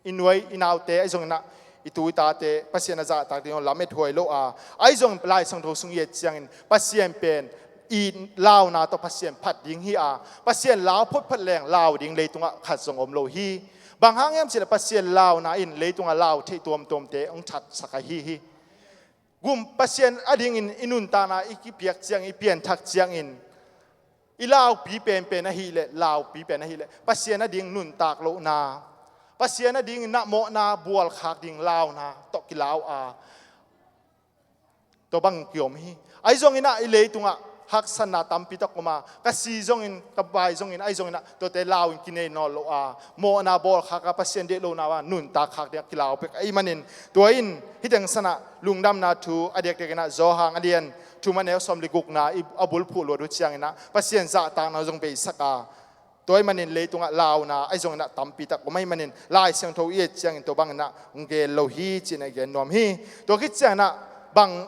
i nuai, i naute, ahi zongin ah i tu i tate Pasian a zahtak ding uh lamet huai lo a, ahi zongin Lai Siangtho sung i et ciangin Pasian pen i launa tawh Pasian phat ding hi a, Pasian lau photphot leng lau ding leitungah khat zong om lo hi. Bang hang hiam cih leh Pasian launa in leitungah lau theih tuamtuamte hong thatsak ahi hi. Gum Pasian adingin i nuntakna i kipiak ciangin, i pianthak ciangin, i laupi penpen ahih leh, laupi pen ahih leh Pasian ading nuntak lohna, Pasian adingin na mawhna bualkhak ding launa tawh kilau a, tua bang kiom hi. Ahi zongin ah i leitungah haksatna tampi tak om a, ka si zongin, ka bai zongin, ahi zongin ah tuate lau in kinei nawn lo a, mawhna bawlkhak a, Pasian deih lohna a nuntak khak ding a kilau pek ahih manin, tua in hih teng sanah lungdamna thu a diakdiakin ah Johan a lian thum a neu sawm le gukna i a bulphuh luat uh ciangin ah Pasian zahtakna zong beisak a, tua ahih manin leitungah launa ahi zongin ah tampi tak om ahih manin Lai Siangtho i et ciangin tua bangin ah hong gen lo hi ci-in ah i gen nuam hi. Tua khit ciangin ah bang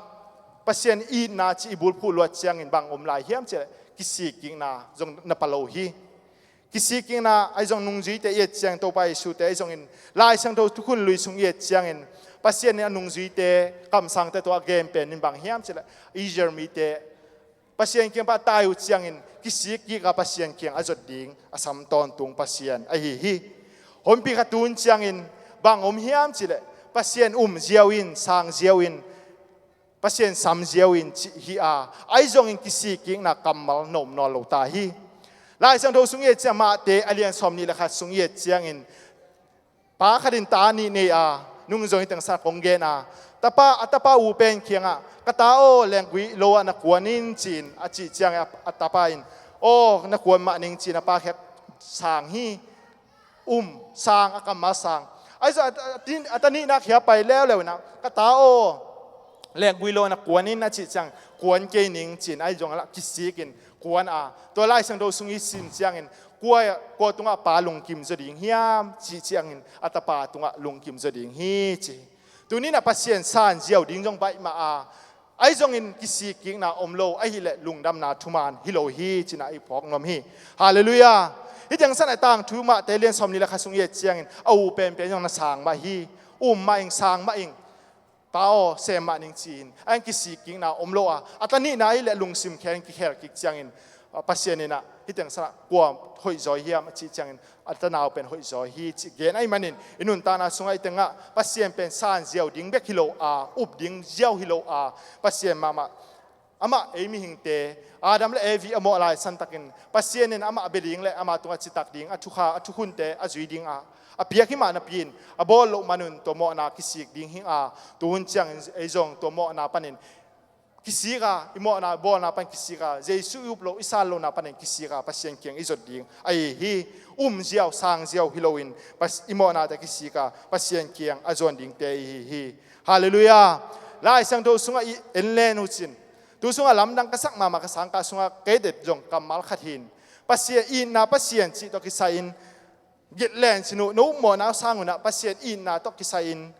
Pasian itna cih i bulphuh luat ciangin bang om lai hiam cih leh kisikkikna zong na pha lo hi. Kisikkikna ahi zong nungzuite i et ciangin Topa Jesuh te ahi zongin Lai Siangtho thukhun lui sung i et ciangin Pasian in a nungzuite kamsangte tawh a gen pen in bang hiam cih leh Israel mite Pasian kiang pan a tai uh ciangin kisikkik a Pasian kiang a zot ding a sam tawntung Pasian ahi hi. Honpi kha tun ciangin bang om hiam cih leh Pasian um ziau in, sang ziau in, Pasian sam ziau in cih hi a, ahi zongin kisikkikna kammal na om nawn lo ta hi. Lai Siangtho sung i et ciang Mate a lian sawm nih le khat sung i et ciangin pa khat in ta nih nei a, nung zong hih teng sanah kong gen a, tapa, a tapa u pen kiangah, "Ka ta aw, lenggui lo ah na kuan in," ci-in a cih ciangin a, a tapa in, "Aw, na kuan mah ning," ci-in a pa kiang sang hi. Um, sang, a kammal sang. Ahi zong a, a, a ta nihna kiang pai leuleu in ah, "Ka ta aw, lenggui lo ah na kuan in," a cih ciang, "Kuan kei ning," ci-in ahi zong a la kisik in kuan a. Tua Lai Siangtho sung i sim ciangin kua, kua tungah pa lungkim zaw ding hiam cih ciangin a tapa tungah lungkim zaw ding hi ci. Tuni in ah Pasian san ziau ding zong baih mah a, ahi zongin kisikkikna om lo ahih leh lungdamna thuman hi lo hi ci-in ah i phawk nuam hi. Halleluiah. Hih teng sanah tangthu Mate lian sawm nih le khat sung i et ciangin a u penpen zong na sang mah hi. Um mah ing, sang mah ing. "Ta aw, sem mah ning," ci-in a eng kisikkikna om lo a, a ta nihna ahih leh lungsim khen kikhel kik ciangin, a, Pasian in ah hih teng sanah kua hoih zaw hiam a cih ciangin a tanau pen hoih zaw hi cih gen ahih manin i nuntakna sungah hih tengah Pasian pen san ziau ding bek hi lo a, up ding ziau hi lo a, Pasian mahmah, amah ei mihingte, Adam le Evi a mawh lai santakin Pasian in amah bia ding le ama tungah citak ding a thukha, a thukhunte a zui ding a, a piak hi mah napi in a bawl loh manun tua mawhna kisik ding hi a, tuhun ciangin ei zong tua mawhna panin kisik a, i mawhna bawlna pan kisik a, Jesuh i up loh, i san lohna panin kisik a, Pasian kiang i zot ding ahi hi. Um ziau, sang ziau hi loin Pas-, i mawhnate kisik a, Pasian kiang a zuan dingte i hi hi. Halleluiah. Lai Siangtho sungah i en len uh cin, tu sungah lamdang ka sak mahmah ka sangkah sungah kei det zong kammal khat hi in, Pasian, itna Pasian cih tawh kisai in, gitlen cin uh, no mawhna sang un ah Pasian itna tawh kisai in,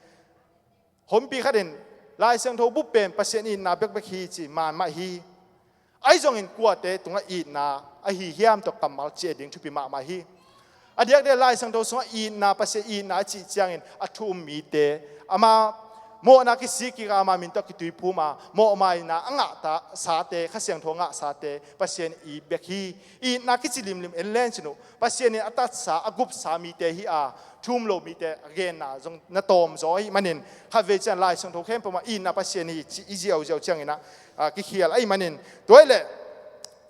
honpi khat in Lai Siangtho bup pen Pasian itna bekbek hi ci man mah hi. Ahi zongin kuate tungah itna ahi hiam tawh kammal ciah ding thupi mahmah hi. A diakdiak Lai Siangtho sungah itna, Pasian itna a cih ciangin a thu um mite, ama mawhna kisik kik a, ama min tawh kituiphum a, mawhmaina a ngah ta sate, Kha Siangtho a ngah sate Pasian it bek hi. Itna kici limlim en len cin uh, Pasian in a tatsa, a gupsa mite hi a, thu um lo mite a genna zong na tawm zaw ahih manin, khatvei ciang Lai Siangtho khempeuh mah itna Pasian hi cih i ziauziau ciangin ah, a, kikhial ahih manin. Tua ahih leh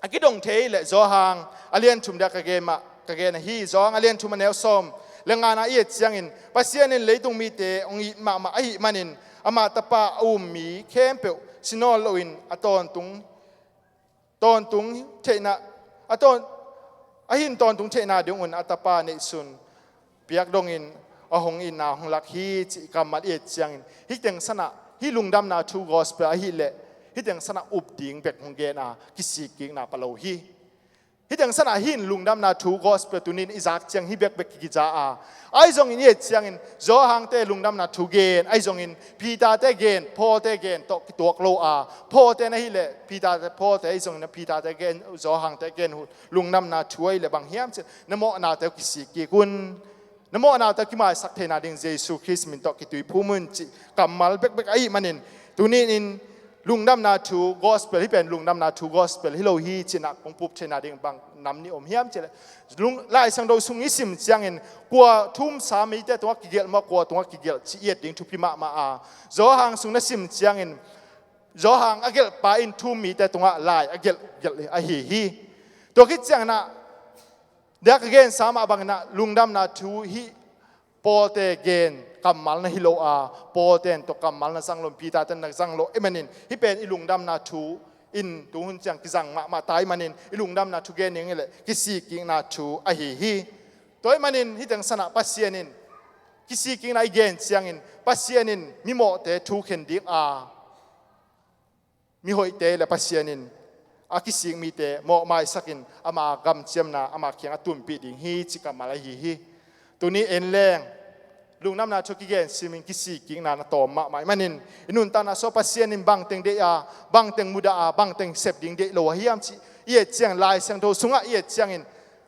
a kidong thei ahih leh Johan a lian thum dia ka gen mah, ka gen ahi, Johan a lian thum a neu sawm le ngana i et ciangin, Pasian in leitung mite hong it mahmah ahih manin ama Tapa a um mi khempeuh si nawn loin a tawntung tawntung theihna, a tawn-, a hin tawntung theihna dingun a Tapa neihsun piak dongin a hong itna hong lak hi cih kammal i et ciangin, hih teng sanah, hih lungdamna thu gospel ahih leh hih teng sanah up ding bek hong gen a, kisikkikna pha lo hi. Hih teng sanah hih in lungdamna thu gospel tunin i zak ciang hih bekbek kiza a, ahi zongin i et ciangin Johan te lungdamna thu gen, ahi zongin Peter te gen, Paul te gen tawh kituak lo a, Paul te na hih leh Peter te, Paul te ahi zongin Peter te gen, Johan te gen uh lungdamna thu ahih leh bang hiam cih leh na mawhnate uh kisik kik un, na mawhnate uh kimaisak theihna ding Jesuh Khrist min tawh kituiphum un cih kammal bekbek ahih manin, tuni in lungdamna thu gospel, hih pen lungdamna thu gospel hi lo hi ci-in ah kong pup theihna ding bang nam nih om hiam cih leh, lung, Lai Siangtho sung i sim ciangin kua thu-um sa mite tungah kigelh maw, kua tungah kigelh cih i et ding thupi mahmah a, Johan sung na sim ciangin Johan a gelhpa in thu-um mite tungah lai a gelh, gelh ahi hi. Tua khit ciangin ah, tua ka gensa mah bangin ah lungdamna thu hih Pawlte gen kammal na hi lo a, Pawlte in tua kammal na zang lo, Peter te na zang lo ahih manin, hih pen i lungdamna thu in tu hun ciang kizang mahmah ta ahih manin, i lungdamna thu gen ding hi leh kisikkikna thu ahi hi. Tua ahih manin hih teng san ah Pasian in kisikkikna i gen ciangin Pasian in mimawhte thu khen ding a, mihoihte le Pasian in a kisik mite mawhmaisakin ama gamciamna ama kiang a tunpih ding hi cih kammal ahi hi. Tuni en leng lungdamna thu kigen simin kisikkikna na tawm mahmah ahih manin, i nuntakna sungah Pasian in bangteng deih a, bangteng mudah a, bangteng sep ding deih lo a hiam cih i et ciang, Lai Siangtho sungah i et ciangin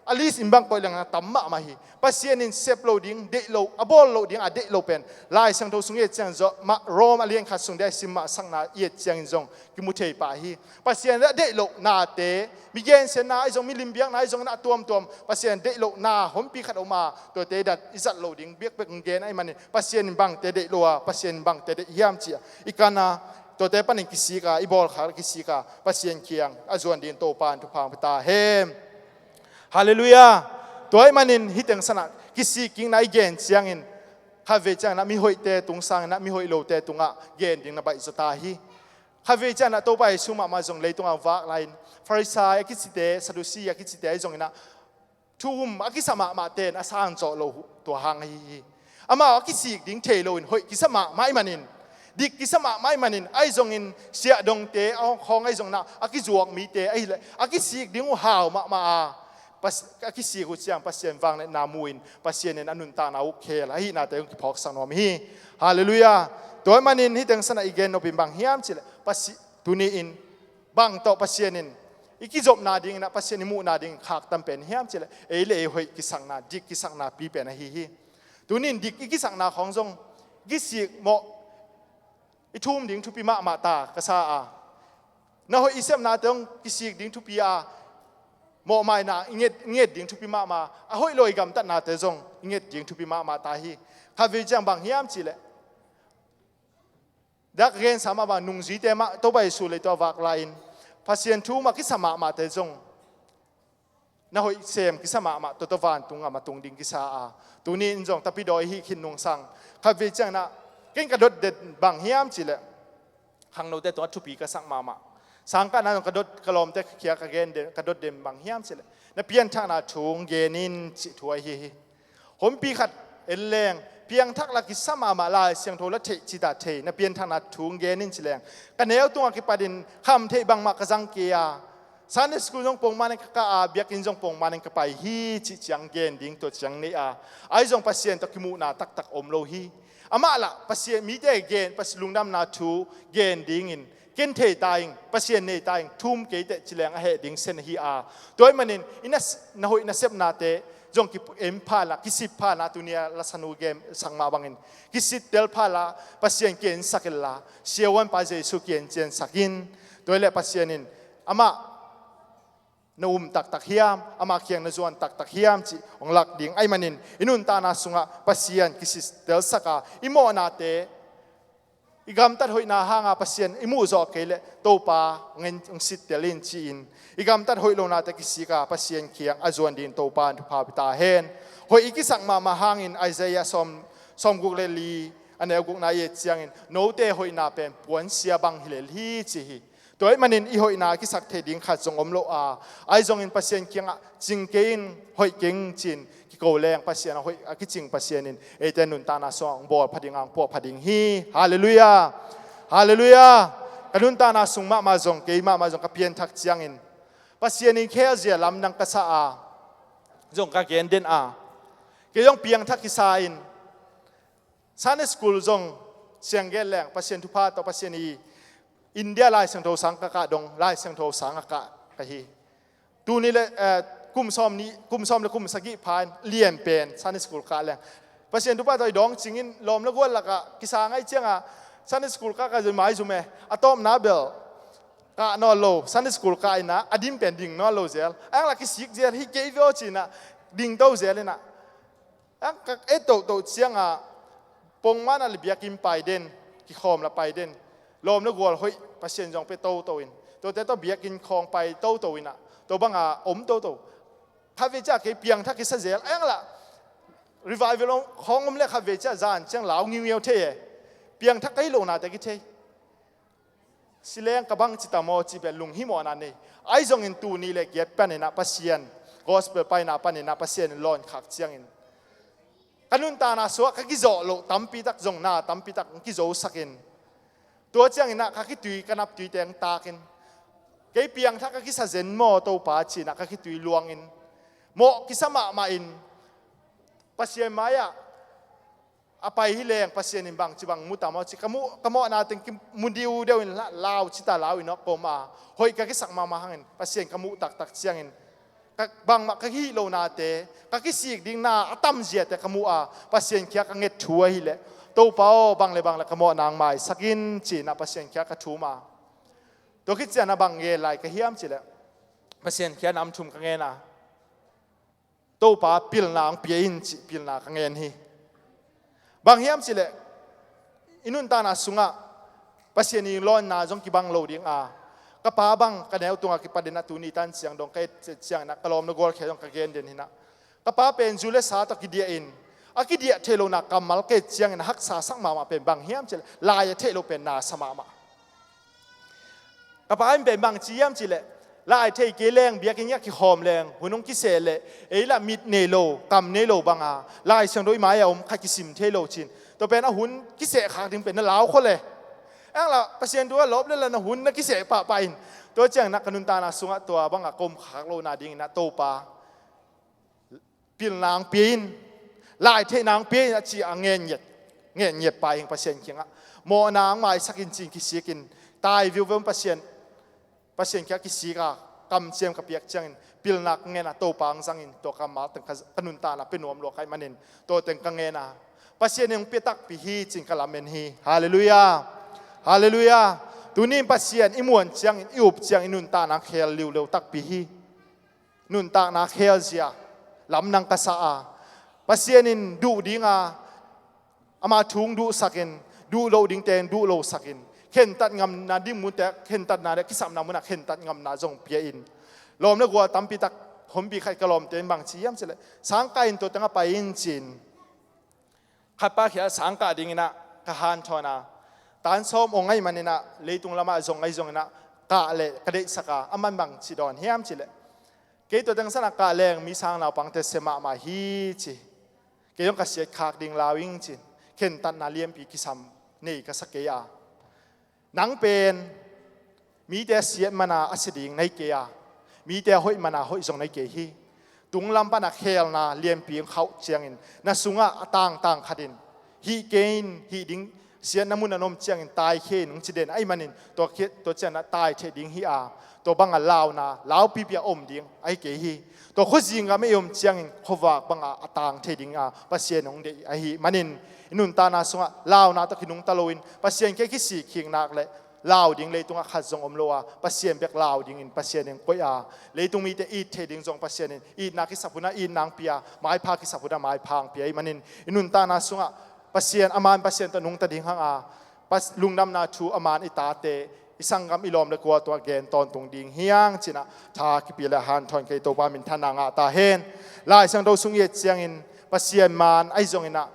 a list in bang koih leng a tam mahmah hi. Pasian in sep lo ding deih lo, a bawl lo ding a deih lo pen Lai Siangtho sung i et ciang zong mah, Rom a lian khat sung dia i sim mah sakna i et ciangin zong kimu thei pah hi. Pasian a deih loh nate, mi gensiatna ahi zong, mi limbiakna ahi zong, na tuamtuam Pasian deih loh na hompi khat om a, tuate dat i zat lo ding biakbek hong gen ahih manin, Pasian in bangte deih lo a, Pasian in bangte deih hiam ci-a i kan a, tuate panin kisik a, i bawl khat kisik a, Pasian kiang a zuan dingin Topa in thupha hong pia ta hen. Halleluiah. Tua ahih manin hih teng san ah kisikkikna i gen ciangin, khatvei ciangin ah mihoihte tung sangin ah mihoih lote tungah gen ding na baih zaw ta hi. Khatvei ciangin ah Topa Jesu mahmah zong leitungah vak lai-in Farisai a kicite, Sadusi a kicite ahi zongin ah thu-um a kisa mahmahte in a sang zawh loh uh tua hang ahi hi. Amau a kisik ding thei loin hoih kisa mahmah ahih manin, dik kisa mahmah ahih manin, ahi zongin siahdongte a hong, hong ahi zongin ah a kizuak mite ahih leh a kisik ding uh hau mahmah a, Pas-, a kisik uh ciang Pasian vangliatna mu-in Pasian in a nuntakna uh khel ahihnate hong kiphawksak nuam hi. Halleluiah. Tua ahih manin hih teng san ah i gen nopin bang hiam cih leh, Pasi-, tuni-in bang tawh Pasian in i kizopna dingin ah, Pasian i muhna dingin khaktan pen hiam cih leh, ei le ei hoih kisakna, dik kisakna pi pen ahi hi. Tuni-in dik i kisakna khawng zong kisik mawh, i thu-um ding thupi mahmah ta ka sa a, na hoih i sepnate zong kisik ding thupi a, mawhmaina i nget, i nget ding thupi mahmah a, hoih lo i gamtatnate zong i nget ding thupi mahmah ta hi. Khatvei ciang bang hiam cih leh, tua ka gensa mah bang nungzuite mah Topa Jesu leitungah vak lai-in Pasian thu-um a kisa mahmahte zong na hoih sem kisa mahmah, tua tawh vantung gam a tung ding kisa a, tuni-in zong tapidaw i hih khin nungsang khatvei ciangin ah ken ka dot den bang hiam cih leh, khangnote tungah thupi ka sak mahmah. Sangkahna zong ka dot, ka lawmte ka khia ka gen den, ka dot den bang hiam cih leh, na pianthakna thu hong gen in cih thu ahi hi. Humpi khat en leng, piangthak la kisa mahmah, Lai Siangtho la theih cita thei, na pianthakna thu hong gen in ci leng, ka neu tungah kipatin kham theih bangmah ka zang kei a, Sunday school zong pongman in ka kah a, biakinn zong pongman in ka pai hi cih ciang gen ding tua ciang nei a, ahi zong Pasian tawh kimuhna taktak om lo hi. Amah lah Pasian, mite gen, Pasian lungdamna thu gen dingin ken thei ta ing, Pasian nei ta ing, thu-um kei teh ci leng a heh ding sen ahi a. Tua ahih manin i na, na hoih na sepnate zong ki-, en pha la, kisik pha la, tuni-a lasanu gen sak mah bangin kisik tel pha la, Pasian kiensak in la, siavuanpa Jesu kienciansak in. Tua hi leh Pasian in amah na um taktak hiam, ama kiang na zuan taktak hiam cih hong lak ding ahih manin, i nuntakna sungah Pasian kisik telsak a, i mawhnate, i gamtat hoihna hanga Pasian i muh zawh kei leh Topa hong en, hong sittel in ci-in, i gamtat hoih lonate kisik a Pasian kiang a zuan dingin Topa in thupha pia ta hen. Hoih i kisak mahmah hangin Isaiah sawm, sawmguk le li a neu gukna i et ciangin, note hoihna pen puansia bang hi lel hi ci hi. Tua ahih manin i hoihna a kisak theih ding khat zong om lo a, ahi zongin Pasian kiangah cing kei in, hoih keng ci-in kiko leng Pasian a hoih a kicing Pasian in eite nuntakna sungah hong bawl pha ding, hong puah pha ding hi. Halleluiah. Halleluiah. Ka nuntakna sung mahmah zong, kei mahmah zong ka pianthak ciangin Pasian in khelzia lamdang ka sa a, zong ka gen den a, kei zong piangthak kisa in Sunday school zong siang gen leng Pasian thupha tawh Pasian i India Lai Siangtho sang ka kah dong, Lai Siangtho sang a kah ka hi. Tuni le, eh, kum sawm ni, kum sawm le kum sagih pha in lian pen Sunday school kah leng Pasian thupha tawh i dawng cingin lawm le gual lakah kisa ngai cianga Sunday school kah ka zin maizum e. A tawpna bel kah nawn lo, Sunday school kah inah a dim pen ding nawn lo zel. A iang lah kisik zel hi kei veo ci-inah ding to zel inah. A ka et tohtoh ciangah pongmah na le biakinn pai den, kikhawm la pai den. Lawm le gual hoih Pasian zong pia toto in, tuate tawh biakinn khawng pai toto inah, tua banga om toto. Khatvei ciah kei piangthak kisa zel, a iang lah revival khawng om le khatvei ciah zan ciang lau ngiungiau thei e. Piangthak ka hih lohnate kithei. Si leng ka bang ci ta maw cih pen lunghimawhna nei. Ahi zongin tuni le giat paninah Pasian, gospel paina paninah Pasian in lawnkhak ciangin ka nuntakna sungah ka kizawh loh tampitak zong na tampitak kizosakin, tua cianginah ka khitui ka naptuite ang takin, kei piangthak ka kisa zen maw Topa ci-inah ka khitui luangin, mawh kisa mahmah in Pasian mai-ah a pai hi leng Pasian in bangci bang mu ta maw ci ka muh, ka mawhna teng kimu diudeu in la, lau ci ta lau in awk ka om a, hoih ka kisak mahmah hangin Pasian ka muh taktak ciangin ka bangmah ka hih lohnate, ka kisik ding na a tamziate ka muh a, Pasian khia ka nget thu ahileh, Topa aw, bang le bang le ka mawh nang maisak in ci-inah Pasian khia ka thum a. Tua khit cianah bang ngen lai ka hiam cileh, Pasian khia nam thum ka ngen a, Topa pilna ang pia in cih pilna ka ngen hi. Bang hiam cileh, i nuntakna sungah Pasian i lawnna zong kibang lo ding a, ka pa bang ka neu tungah kipat inah tuni tan ciang dong ka et cianginah ka lawm na gualkhia dong ka gen den hinah, ka pa pen zu le sa tawh kidiah in, a kidiah theih lohna kammal ka et ciangin a haksa sak mahmah pen bang hiam cileh, lai a theih loh pen na sa mahmah. Ka pa in pen bang ci hiam cileh, lai thei kei leng biakinn ah kikhawm leng hun hong kiseh leh ei lah mit nei lo, kam nei lo banga Lai Siangtho i mai-ah om khat kisim thei lo cin. Tua pen a hun kiseh khak ding pen na lau khua le. Ang lah Pasian thu a lawp le lah na hun na kiseh pahpah in. Tua cianginah ka nuntakna sungah tua bangah ka om khak lohna dinginah Topa pilna ang pia in, lai theihna ang pia in a ci a ngen ngiat, ngen ngiat pai hing Pasian kiangah. Mawhna ang maisak in cin kisikin tai viuveu Pasian, Pasian kiangah kisik a, kamciam ka piak ciangin pilna ka ngen a, Topa ang zangin tua kammal teng ka, ka nuntakna pia nuam lua ka hih manin tua teng ka ngen a, Pasian in hong pia takpi hi cin ka lamen hi. Halleluiah. Halleluiah. Tuni in Pasian i muan ciangin, i up ciangin i nuntakna khel liuleu takpi hi. Nuntakna khelzia lamdang ka sa a, Pasian in duh dinga ama thu hong duhsakin, duh loh dingte in duh losakin, khentat ngamna dingmunte, khentatna le kisapna munah khentat ngamna zong pia in. Lawm le gual tampitak, hompi khat ka lawmte in bang ci hiam cileh, sangkah in tua tengah pai in cin. Khatpa khial sangkah dinginah ka hanthawn a, tan sawm ong ahi maninah leitung lamah zong ahi zonginah kah leh ka deihsak a, aman bang ci dawn hiam cileh, kei tua teng sanah kah leng mi sang naupangte sia mahmah hi ci. Kei zong ka siat khak ding lau ing cin, khentatna lianpi kisam nei ka sa kei a. Nang pen mite a siat mana a sia ding na hi kei a, mite a hoih mana hoih zong na hi kei hi. Tunglam pana khelna lianpi hong khauh ciangin na sungah a tangtang khatin hih kei in hih ding siatna mun a na om ciangin taikhia in hong ci den ahi manin tua, tua cianah tai thei ding hi a, tua banga launa laupipi a om ding ahi kei hi. Tua khuazing gam i om ciangin khuavak banga a tang thei ding a Pasian hong deih ahi manin i nuntakna sungah launa tawh kinungta loin Pasian kiang kisik khik nak le lau ding leitungah khat zong om lo a, Pasian bek lau dingin Pasian in koih a, leitung mite it thei ding zong Pasian in itna kisap hunah itna ang pia, maipha kisap hunah maipha ang pia ahi manin i nuntakna sungah Pasian, aman Pasian tawh nungta ding hang a, Pas-, lungdamna thu aman i tate, i sanggam, i lawm le gual tungah gen tawntung ding hiang cinah tha kipia le hanthawn kei Topa minthanna ngah ta hen. Lai Siangtho sung i et ciangin Pasian maan ahi zonginah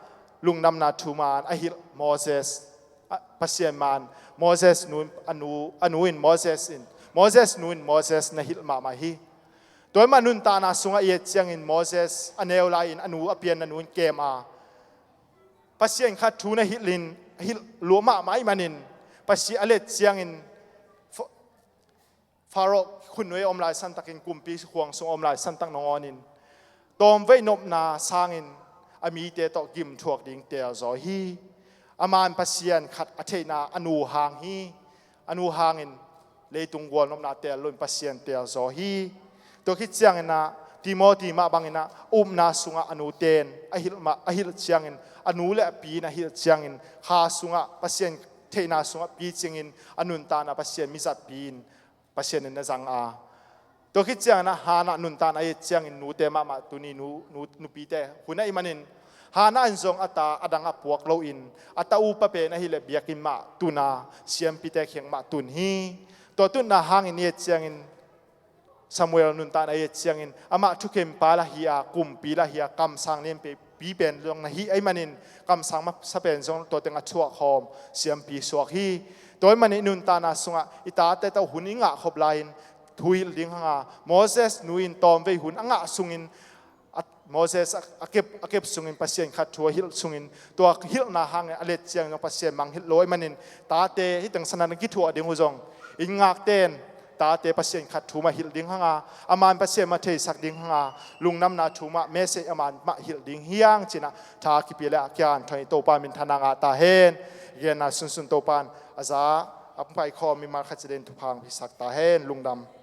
lungdamna thu maan a hilh Moses, a, Pasian maan Moses nu in, a nu, a nu in Moses in, Moses nu in Moses na hilh mahmah hi. Tua i mah nuntakna sungah i et ciangin Moses a neu lai-in a nu a pianna nu in kem a, Pasian khat thu na hilh in, hilh lua mahmah i manin Pasian a let ciangin Fa-, Pharaoh khutnuai a om lai santakin kumpi khuang sung a om lai santak nangawnin tawmvei nopna sangin a mite tawh gimthuak ding teelzaw hi. Aman Pasian khat a theihna a nu hang hi. A nu hangin leitung gualnopna teel loin Pasian teelzaw hi. Tua khit cianginah Timothy mah banginah upna sungah a nu ten a hilh mah, a hilh ciangin, a nu le a pi in a hilh ciangin kha sungah Pasian theihna sungah picingin a nuntakna Pasian mizatpi-in Pasian in na zang a. Tua khit ciangin ah Hannah nuntakna i et ciangin nute mahmah tuni nu, nu, nupite hun ahih manin Hannah in zong a ta a dang a puak loin a ta upa pen ahih leh biakinn mah tun a siampite kiang mah tun hi. Tua tutna hangin i et ciangin Samuel nuntakna i et ciangin amah thukhenpa lah hi a, kumpi lah hi a, kamsang lianpi pen zong na hi ahih manin kamsang masa pen zong tua teng a thuakhawm siampi suak hi. Tua ahih manin i nuntakna sungah i tate tawh hun i ngah khop lai-in thu hilh ding hang a, Moses nu in tawmvei hun a ngah sungin a, Moses a, a kep, a kep sungin Pasian khat thu a hilh sungin tua hilhna hangin a let ciangin zong Pasian mangngilh lo ahih manin tate hih teng sanna kithuah ding uh zong i ngakten tate Pasian khat thu mah hilh ding hang a, a man Pasian mah theisak ding hang a, lungdamna thu mah message a man mah hilh ding hi hang ci-in ah tha kipia le a kian thawng i Topa minthanna ngah ta hen. Genna sunsun Topa in a za a paikhawm mimal khat ci den thupha hong piaksak ta hen. Lungdam.